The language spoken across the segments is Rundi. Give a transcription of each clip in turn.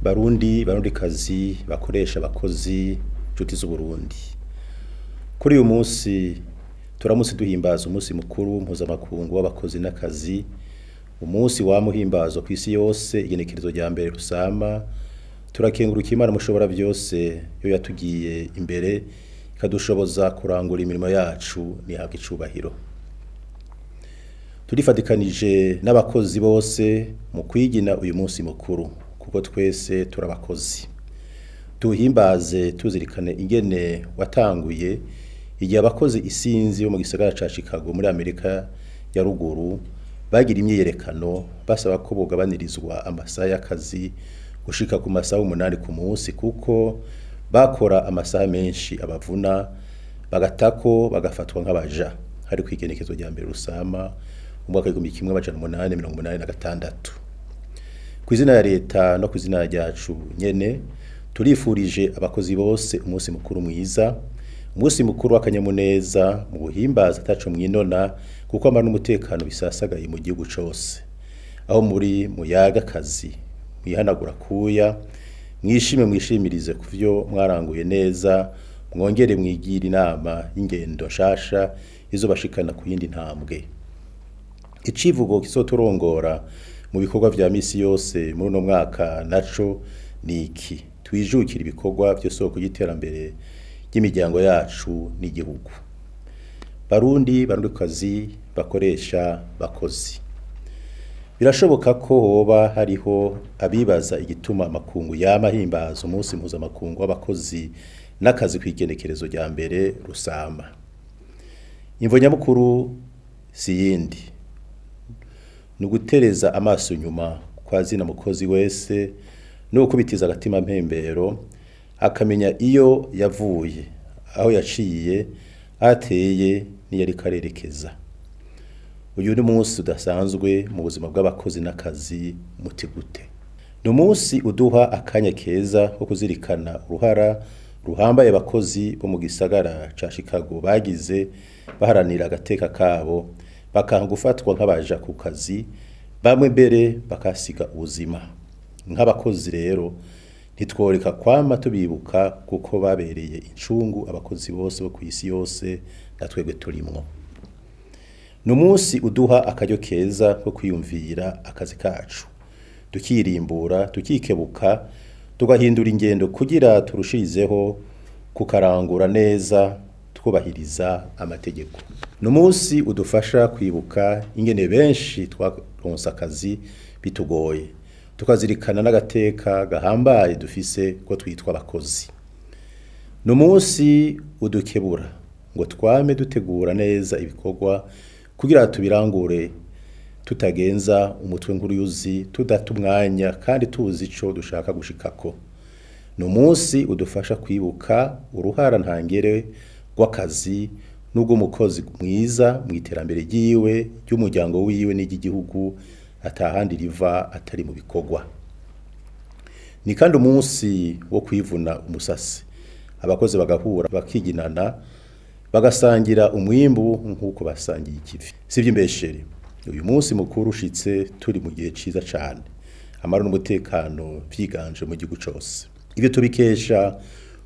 Barundi, Barundikazi, bakoresha abakozi, nshuti z'Uburundi. Kuri uyu munsi turamutse duhimbaza umunsi mukuru mpuzamakungu w'abakozi n'akazi, umunsi wamuhimbazwa kw'isi yose igenekerezo rya mbere Rusama. Turakenguruka Imana mushobora byose yo yatugiye imbere ikadushoboza kurangura imirimo yacu, nihabwa icubahiro. Turifatikanije n'abakozi bose mu kwigina uyu munsi mukuru, kuko twese turabakozi. Tuhimbaze tuzirikane ingene watanguye igihe abakozi isinzi bo mu gisagara ca Chicago muri Amerika ya ruguru bagira imyiyerekano basaba ko bogabanirizwa amasaha y'akazi gushika ku masaha 8 ku munsi, kuko bakora amasaha menshi abavuna bagatako bagafatwa nk'abaja. Hari kwigenekezo rya mbere Rusama umwaka 1886. Ku izina ya leta no ku izina ryacu nyene, turifurije abakozi bose umunsi mukuru mwiza, umunsi mukuru w'akanyamuneza mu buhimbaza ataco mwinona, kuko amara n'umutekano bisasagaye mu gihugu cose. Aho muri muyaga akazi, mwihanagura kuya, mwishime, mwishimirize kuvyo mwaranguye neza, mwongere mwigira inama y'ingendo nshasha izobashikana ku yindi ntambwe. Icivugo kizoturongora mu bikorwa vya misi yose muri uno mwaka naco ni iki: twijukira ibikorwa vy'isoko y'iterambere ry'imiryango yacu n'igihugu. Barundi, Barundikazi, bakoresha, bakozi, birashoboka ko hoba hariho abibaza igituma amakungu yama ahimbaza umunsi mpuzamakungu w'abakozi n'akazi kw'igenekerezo rya mbere Rusama. Imvo nyamukuru si yindi, ni ugutereza amaso inyuma kwa zina mukozi wese no gukubitiza agatima mpembero, akamenya iyo yavuye, aho yaciye, ateye n'iyo ariko arerekeza. Uyu ni umunsi udasanzwe mu buzima bw'abakozi n'akazi. Muti gute? Ni umunsi uduha akanya keza ko kuzirikana uruhara ruhambaye abakozi bo mu gisagara ca Chicago bagize baharanira agateka kabo, bakanga gufatwa nk'abaja ku kazi, bamwe mbere bakasiga ubuzima. Nk'abakozi rero ntitworeka kwama tubibuka, kuko babereye incungu abakozi bose bo kw'isi yose na twebwe turimwo. Ni umunsi uduha akaryo keza ko kwiyumvira akazi kacu, tukirimbura, tukikebuka, tugahindura ingendo kugira turushirizeho kukarangura neza twubahiriza amategeko. Ni umunsi udufasha kwibuka ingene benshi twaronse akazi bitugoye, tukazirikana n'agateka gahambaye dufise ko twitwa abakozi. Ni umunsi udukebura ngo twame dutegura neza ibikorwa kugira tubirangure tutagenza umutwe nk'uruyuzi, tudata umwanya kandi tuzi ico dushaka gushikako. Ni umunsi udufasha kwibuka uruhara ntangere rw'akazi n'ubw'umukozi mwiza mu iterambere ryiwe, ry'umuryango wiwe n'iry'igihugu, atahandi riva atari mu bikorwa. Ni kandi umunsi wo kwivuna umusasi, abakozi bagahura, bakiginana, bagasangira umwimbu nk'uko basangiye ikivi. Si ivy'imbeshere, uyu munsi mukuru ushitse turi mu gihe ciza cane, amahoro n'umutekano vyiganje mu gihugu cose. Ivyo tubikesha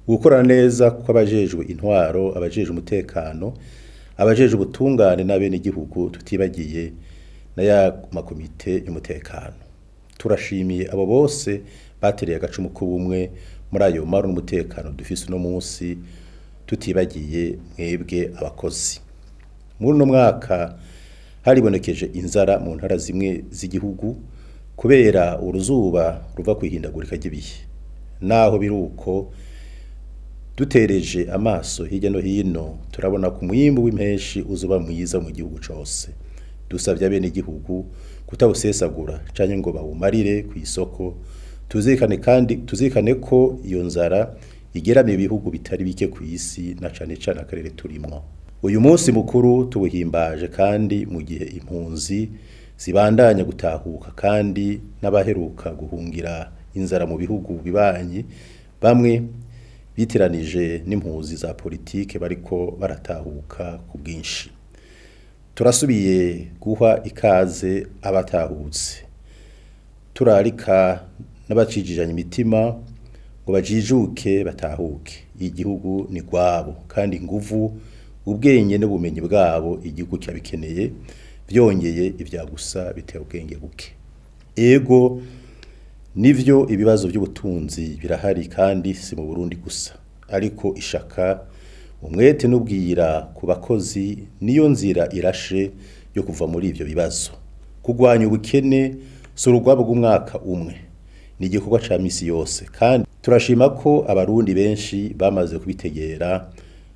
gukorana neza kw'abajejwe intwaro, abajejwe umutekano, abajejwe ubutungane n'abenegihugu, tutibagiye na ya makomite y'umutekano. Turashimiye abo bose batereye agacumu k'ubumwe muri ayo mahoro n'umutekano dufise uno munsi, tutibagiye mwebwe abakozi. Muri uno mwaka haribonekeje inzara mu ntara zimwe z'igihugu kubera uruzuba ruva kwihindagurika ry'ibihe. Naho biruko, dutereje amaso hirya no hino, turabona ko umwimbu w'impeshi uzoba mwiza mu gihugu cose. Dusavye abenegihugu kutawusesagura canke ngo bawumarire kw'isoko. Tuzirikane kandi tuzirikane ko iyo nzara igeramiye ibihugu bitari bike kw'isi na cane cane akarere turimwo. Uyu munsi mukuru tuwuhimbaje kandi mu gihe impunzi zibandanya gutahuka, kandi n'abaheruka guhungira inzara mu bihugu bibanyi, bamwe bitiranije n'impunzi za politike, bariko baratahuka ku bwinshi. Turasubiye guha ikaze abatahutse, turarika n'abacijijanye imitima ngo bajijuke batahuke. Igihugu ni gwabo kandi inguvu, ubwenge n'ubumenyi bwabo igihugu kirabikeneye, vyongeye ivya gusa bitera ubwenge buke. Ego nivyo ibibazo by'ubutunzi birahari kandi si mu Burundi gusa, ariko ishaka, umwete n'ubwira ku bakozi niyo nzira irashe yo kuva muri ivyo bibazo. Kugwanya ubukene si urugwabo rw'umwaka umwe, ni igikorwa ca misi yose, kandi turashima ko abarundi benshi bamaze kubitegera.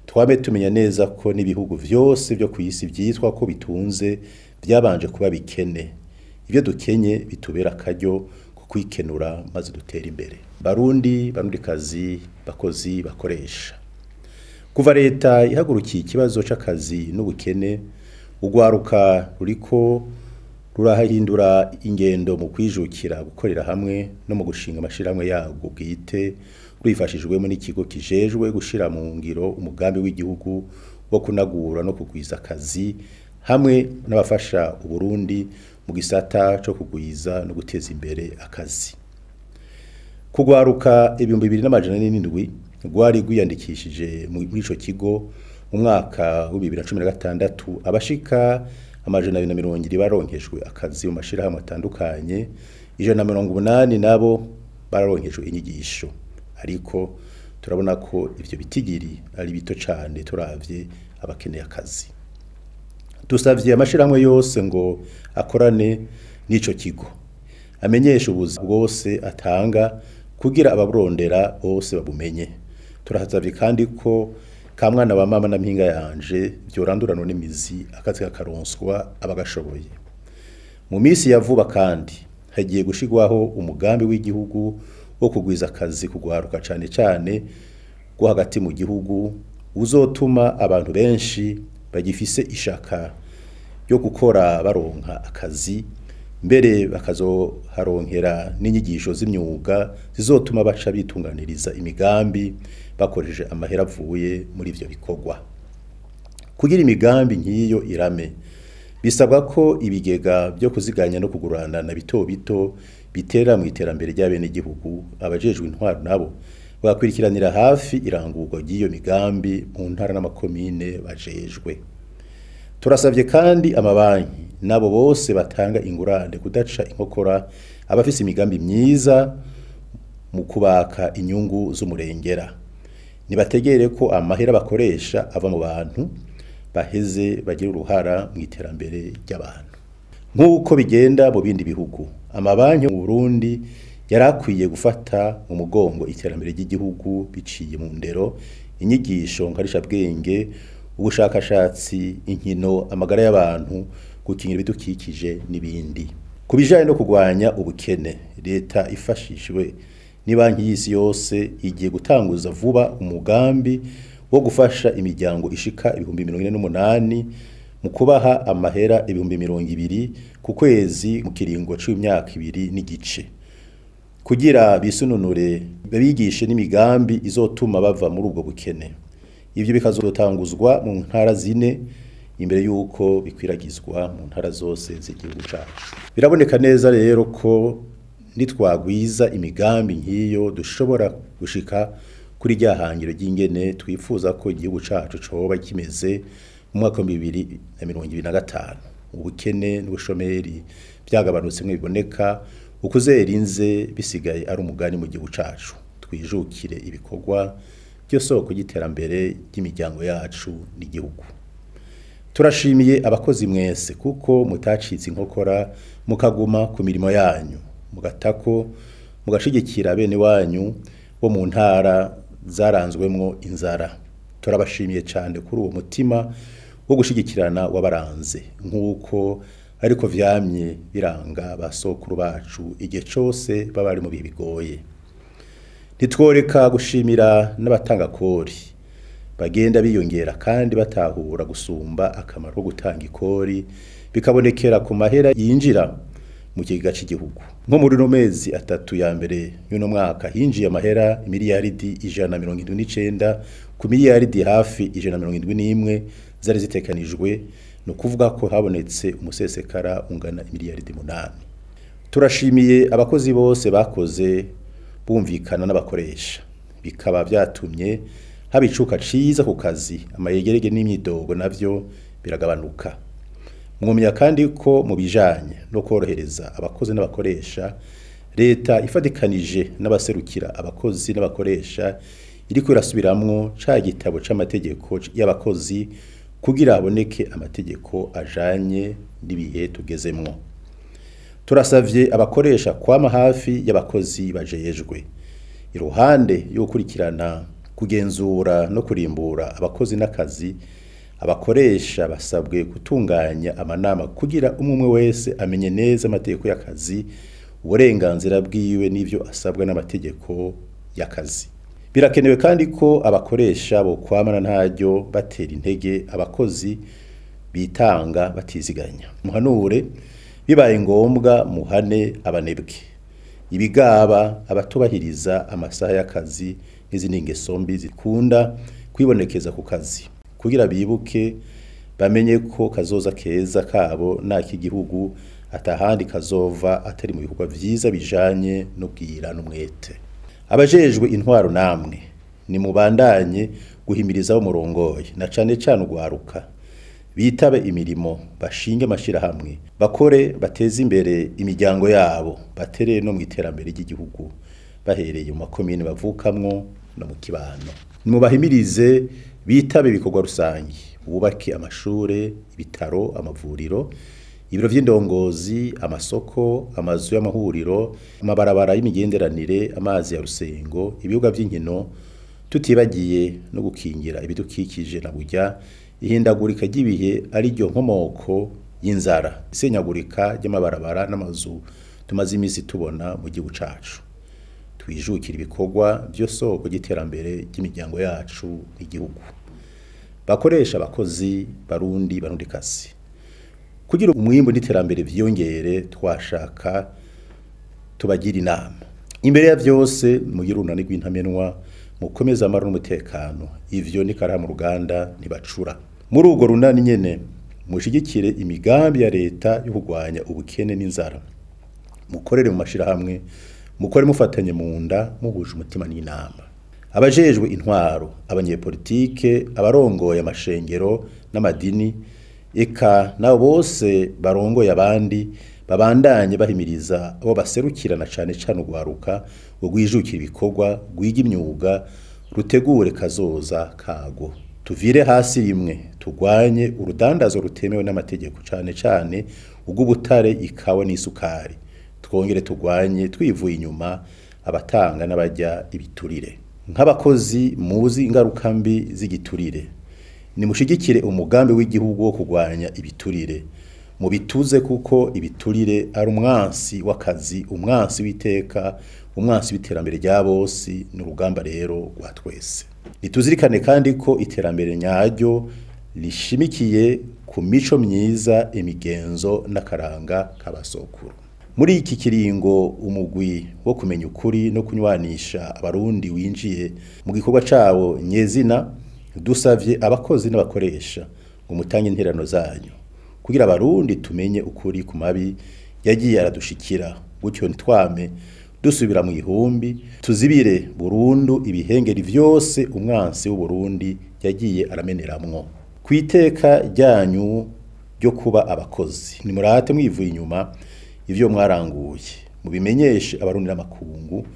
Twame tumenya neza ko n'ibihugu vyose vyo kw'isi vyitwa ko bitunze vyabanje kuba bikene. Ivyo dukenye bitubera akaryo ko kwikenura maze dutere imbere. Barundi, barundikazi, bakozi, bakoresha, kuva leta ihagurukiye ikibazo c'akazi n'ubukene, urwaruka ruriko rurahindura ingendo mu kwijukira gukorera hamwe no mu gushinga amashirahamwe yarwo bwite, rwifashijwemo n'ikigo kijejwe gushira mu ngiro umugambi w'igihugu wo kunagura no kugwiza akazi, hamwe n'abafasha Uburundi mu gisata co kugwiza no guteza imbere akazi. Kugwaruka 2407 rwari rwiyandikishije muri ico kigo mu mwaka wa 2016, abashika 220 baronkejwe akazi mu mashirahamwe atandukanye, 180 nabo bararonkejwe inyigisho. Ariko turabona ko ivyo bitigiri ari bito cane turavye abakeneye akazi. Dusavye amashirahamwe yose ngo akorane n'ico kigo, amenyeshe ubuzi bwose atanga kugira ababurondera bose babumenye. Turasavye kandi ko kamwana wa mama na mpinga yanje vyoranduranwa n'imizi, akazi kakaronswa abagashoboye. Mu misi ya vuba kandi hagiye gushirwaho umugambi w'igihugu wo kugwiza akazi kugwaruka cane cane rwo hagati mu gihugu, uzotuma abantu benshi bagifise ishaka ryo gukora baronka akazi, mbere bakazoharonkera n'inyigisho z'imyuga zizotuma baca bitunganiriza imigambi bakoresheje amahera avuye muri ivyo bikorwa. Kugira imigambi nk'iyo irame, bisabwa ko ibigega byo kuziganya no kugurana na bito bito bitera mu iterambere ry'abenegihugu. Abajejwe intwaro nabo bagakurikiranira hafi irangurwa ry'iyo migambi mu ntara n'amakomine bajejwe. Turasavye kandi amabanki nabo bose batanga ingurane kudaca inkokora abafise imigambi myiza mu kubaka inyungu z'umurengera. Nibategere ko amahera bakoresha ava mu bantu, baheze bagira uruhara mu iterambere ry'abantu. Nk'uko bigenda mu bindi bihugu, amabanki mu Burundi yarakwiye gufata mu mugongo iterambere ry'igihugu biciye mu ndero, inyigisho nkarishabwenge, ubushakashatsi, inkino, amagara y'abantu, gukingira ibidukikije n'ibindi. Ku bijanye no kugwanya ubukene, leta ifashishwe n'ibanki y'isi yose igiye gutanguza vuba umugambi wo gufasha imiryango ishika 48,000 mu kubaha amahera 20,000 ku kwezi mu kiringo c'imyaka 2.5, kugira bisununure, babigishe n'imigambi izotuma bava muri ubwo bukene. Ivyo bikazotanguzwa mu ntara zine imbere yuko bikwiragizwa mu ntara zose z'igihugu cacu. Biraboneka neza rero ko nitwagwiza imigambi nk'iyo dushobora gushika kuri rya hangiro ry'ingene twifuza ko igihugu cacu coba kimeze mu mwaka wa 2025. Ubukene n'ubushomeri byagabanutse mwe biboneka, ukuzera inze bisigaye ari umugani mu gihugu cacu. Twijukire ibikorwa byo soko y'iterambere ry'imiryango yacu n'igihugu. Turashimiye abakozi mwese kuko mutacitse inkokora, mukaguma ku mirimo yanyu, mugatako mugashigikira bene wanyu bo mu ntara zaranzwemwo inzara. Turabashimiye cyane kuri uwo mutima wo gushigikirana wabaranze, nk'uko ariko vyamye biranga basokuru bacu igihe cose baba bari mu bihe bigoye. Ntitworeka gushimira n'abatanga kori bagenda biyongera kandi batahura gusumba akamaro ko gutanga ikori, bikabonekera ku mahera yinjira mu kigega cy'igihugu. Nko muri no mezi 3 ya mbere y'uno mwaka hinjiye amahera miliyaridi 179 ku miliyaridi hafi 171 zari zitekanijwe, no kuvuga ko habonetse umusesekara ungana miliyaridi 8. Turashimiye abakozi bose bakoze bumvikana n'abakoresha, bikaba vyatumye haba icuka ciza ku kazi, amayegerege n'imyidogo navyo biragabanuka. Mwomenya kandi ko mu bijanye no korohereza abakozi n'abakoresha, leta ifatikanije n'abaserukira abakozi n'abakoresha iriko irasubiramwo ca gitabo c'amategeko y'abakozi kugira haboneke amategeko ajanye n'ibihe tugezemwo. Turasavye abakoresha kwama hafi y'abakozi bajejwe, iruhande yo gukurikirana, kugenzura no kurimbura abakozi n'akazi. Abakoresha basabwe gutunganya amanama kugira umwe wese amenye neza amategeko y'akazi, uburenganzira bwiwe n'ivyo asabwa n'amategeko y'akazi. Birakenewe kandi ko abakoresha bokwamana ntaryo batera intege abakozi bitanga batiziganya. Muhanure bibaye ngombwa muhane abanebwe, ibigaba, abatubahiriza amasaha y'akazi n'izindi ngeso mbi zikunda kwibonekeza ku kazi, kugira bibuke bamenye ko kazoza keza kabo n'ak'igihugu atahandi kazova atari mu bikorwa vyiza bijanye n'ubwira n'umwete. Abajejwe intwaro namwe nimubandanye guhimiriza abo murongoye, na cane cane urwaruka, bitabe imirimo, bashinge amashirahamwe, bakore bateze imbere imiryango yabo, batere no mu iterambere ry'igihugu bahereye mu makomine bavukamwo no mu kibano. Nimubahimirize bitabe ibikorwa rusangi, bubake amashure, ibitaro, amavuriro, ibiro vy'indongozi, amasoko, amazu y'amahuriro, amabarabara y'imigenderanire, amazi ya rusengo, ibibuga vy'inkino, tutibagiye no gukingira ibidukikije na burya ihindagurika ry'ibihe ari ryo nkomoko y'inzara, isenyagurika ry'amabarabara n'amazu tumaze imisi tubona mu gihugu cacu. Twijukire ibikorwa vyo soko ry'iterambere ry'imiryango yacu n'igihugu. Bakoresha abakozi Barundi Barundikazi, kugira umwimbu n'iterambere vyiyongere, twashaka tubagira inama. Imbere ya vyose mugire urunani rw'intamenwa, mukomeze amahoro n'umutekano. Ivyo ni karaha mu ruganda ntibacura. Muri urwo runani nyene mushigikire imigambi ya leta yo kurwanya ubukene n'inzara, mukorere mu mashirahamwe, mukore mufatanye mu nda, muhuje umutima n'inama. Abajejwe intwaro, abanyepolitike, abarongoye amashengero n'amadini, eka nabo bose barongoye abandi, babandanye bahimiriza abo baserukirana cane cane urwaruka ngo rwijukire ibikorwa, rwige imyuga, rutegure kazoza kago. Tuvire hasi rimwe turwanye urudandazo rutemewe n'amategeko, cane cane urw'ubutare, ikawa n'isukari. Twongere turwanye twivuye inyuma abatanga n'abarya ibiturire. Nk'abakozi muzi ingaruka mbi z'igiturire, nimushigikire umugambi w'igihugu wo kurwanya ibiturire, mubituze kuko ibiturire ari umwansi w'akazi, umwansi w'iteka, umwansi w'iterambere rya bose, n'urugamba rero rwa twese. Nituzirikane kandi ko iterambere nyaryo rishimikiye ku mico myiza, imigenzo n'akaranga k'abasokuru. Muri iki kiringo umugwi wo kumenya ukuri no kunywanisha abarundi winjiye mu gikorwa cawo nyezina, dusavye abakozi n'abakoresha ngo mutange intererano zanyu kugira abarundi tumenye ukuri ku mabi yagiye aradushikira, gutyo ntitwame dusubira mu ihumbi, tuzibire burundu ibihengeri vyose umwansi w'Uburundi yagiye arameneramwo. Kwiteka ryanyu ryo kuba abakozi, nimurate mwivuye inyuma ivyo mwaranguye, mubimenyeshe abarundi n'amakungu,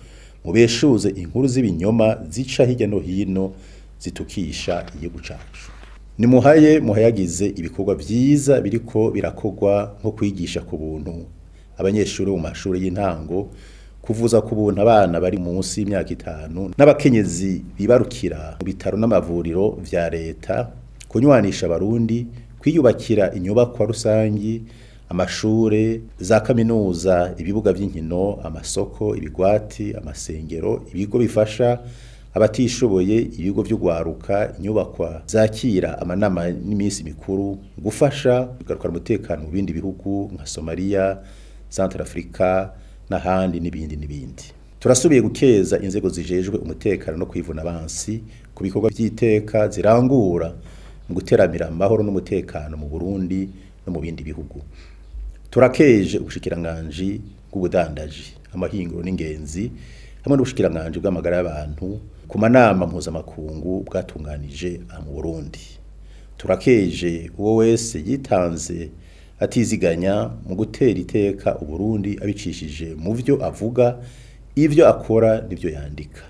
mubeshuze inkuru z'ibinyoma zica hirya no hino zitukisha igihugu cacu. Nimuhaye muhayagize ibikorwa vyiza biriko birakorwa nko kwigisha ku buntu abanyeshuri mu mashuri y'intango, kuvuza ku buntu abana bari munsi y'imyaka 5 n'abakenyezi bibarukira mu bitaro n'amavuriro vya leta, kunywanisha abarundi, kwiyubakira inyubakwa rusangi, amashure, za kaminuza, ibibuga vy'inkino, amasoko, ibigwati, amasengero, ibigo bifasha abatishoboye, ibigo vy'ugwaruka, inyubakwa zakira amanama n'iminsi mikuru, gufasha kugarukana umutekano mu bindi bihugu nka Somalia, Central Africa n'ahandi n'ibindi n'ibindi. Turasubiye gukeza inzego zijejwe umutekano no kwivuna abansi ku bikorwa vy'iteka zirangura mu guteramira amahoro n'umutekano mu Burundi no mu bindi bihugu. Turakeje ubushikiranganji bw'ubudandaji, amahinguro n'ingenzi hamwe n'ubushikiranganji bw'amagara y'abantu ku manama mpuzamakungu bwatunganije aha mu Burundi. Turakeje uwo wese yitanze atiziganya mu gutera iteka Uburundi abicishije mu vyo avuga, ivyo akora n'ivyo yandika.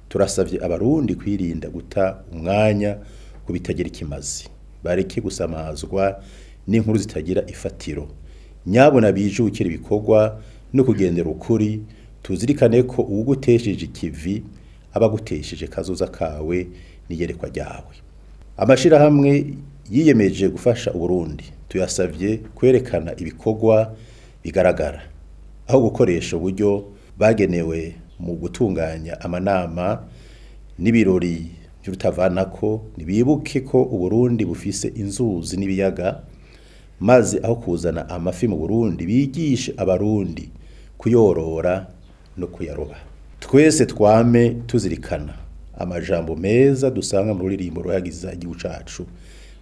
Turasavye abarundi kwirinda guta umwanya ku bitagira ikimazi, bareke gusamazwa n'inkuru zitagira ifatiro. Nyabona bijukire ibikorwa no kugendera ukuri, tuzirikane ko uwugutesheje ikivi aba agutesheje kazoza kawe n'iyerekwa ryawe. Amashirahamwe yiyemeje gufasha Uburundi tuyasavye kwerekana ibikorwa bigaragara, aho gukoresha uburyo bagenewe mu gutunganya amanama n'ibirori vy'urutavanako. Nibibuke ko Uburundi bufise inzuzi n'ibiyaga, maze aho kuzana amafi mu Burundi bigishe abarundi kuyorora no kuyaroba. Twese twame tuzirikana amajambo meza dusanga mu ruririmbo ruhayagiza igihugu cacu,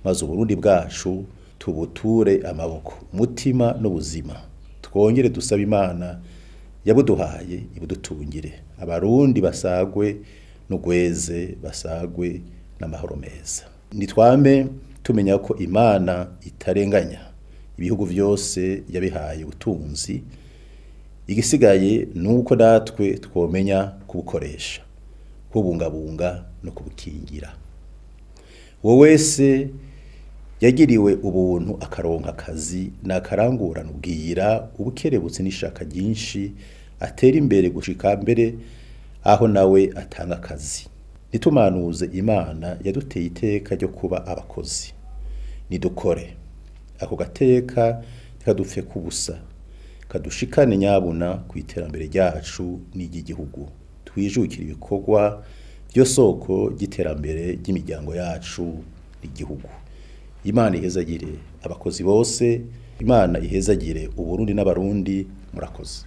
maze Uburundi bwacu tubuture amaboko, umutima n'ubuzima. Twongere dusabe Imana yabuduhaye ibudutungire, abarundi basagwe n'ugweze, basagwe n'amahoro meza. Nitwame tumenya ko Imana itarenganya, ibihugu vyose yabihaye ubutunzi, igisigaye nuko natwe twomenya kubukoresha, kubungabunga no kubukingira. Uwo wese yagiriwe ubuntu akaronka akazi nakarangurana ubwira, ubukerebutsi n'ishaka ryinshi, atera imbere gushika mbere aho nawe atanga akazi. Ntitumanuze Imana yaduteye iteka ryo kuba abakozi, nidukore ako gateka ntikadupfe kubusa, kadushikane nyabuna ku iterambere ryacu n'iry'igihugu. Twijukire ibikorwa byo soko ry'iterambere ry'imiryango yacu n'igihugu. Imana ihezagire abakozi bose, Imana ihezagire Uburundi n'abarundi. Murakoze.